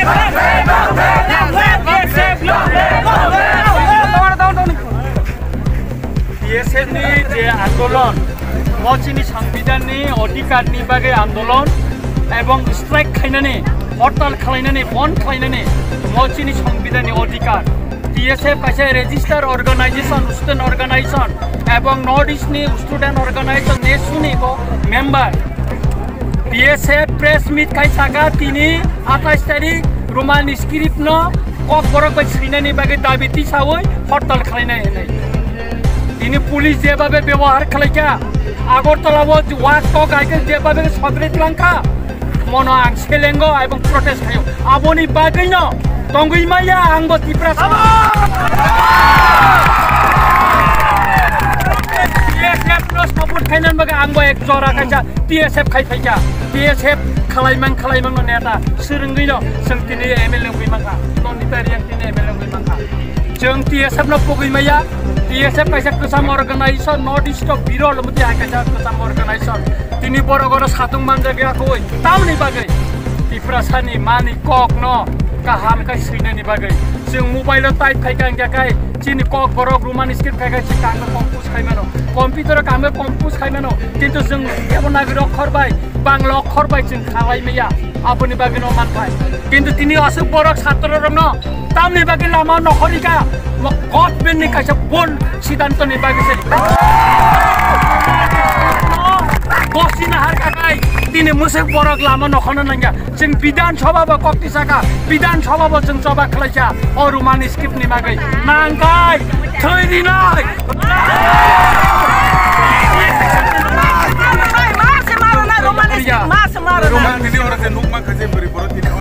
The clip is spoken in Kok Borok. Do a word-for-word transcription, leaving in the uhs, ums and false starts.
T S F ni je andolon, mo chini songbidan ni odhikar ni bagwi andolon ebong strike khainani, hortal khlainani, bond khlainani, mo chini songbidan ni odhikar. T S F kaisa register organization, student organization, ebong North East ni student organization, nesu ni bo member. T S F press meet khai saka tini atais tarik Roman script no kok borok bai swinani bagwi dabi tisawi hortal khlainai hinwi. Tini police jebabe bebohar khlaikha, Agartala o wak tok hai khe jebabe sogri tlangkha, mono ang selengo ebong protest khaio. Aboni bagwino tongwi maya ang bo Tiprasa. T S F no support khainani bagwi ang bo ek jora kaisa T S F khai phaikha. T S F khalai mang, khalai mang no neta swrwngwi no chwng tini M L A wngwi mankha. Nonita Riang tini M L A wngwi mankha. Chwng T S F no pogwi maya. T S F kaisa kwcham organization, North East o birol mwti hai kaisa kwcham organization. Tini borok oro satung manjak ya koi. Tamni bagwi Tiprasa ni mani kok no kaham khai swinani bagwi. Chwng mobile o type khai kang ya kai. Chini kok borok Roman script khai khai chwng kaham compose khai mano. Computer o kaham compose khai mano. Kintu chwng Devanagari okhor bai, Bangla okhor bai chwng khalai maya. Aboni bagwi no man khai. Kintu tini aswk borok satro rok no tamni bagwi lama nokhorika, mo government ni kaisa bon siddhanto ni bagwi se. Bosi nahar kakai, tini musuk borok lama nokhorna nangya. Chwng Bidhan Sabha bo kokti saka, Bidhan Sabha bo chwng choba khlaisa, o Roman script ni bagwi. Nangkai, thwi rinai. Roman script, ma se maro na, Roman script, ma se maro na. Roman script.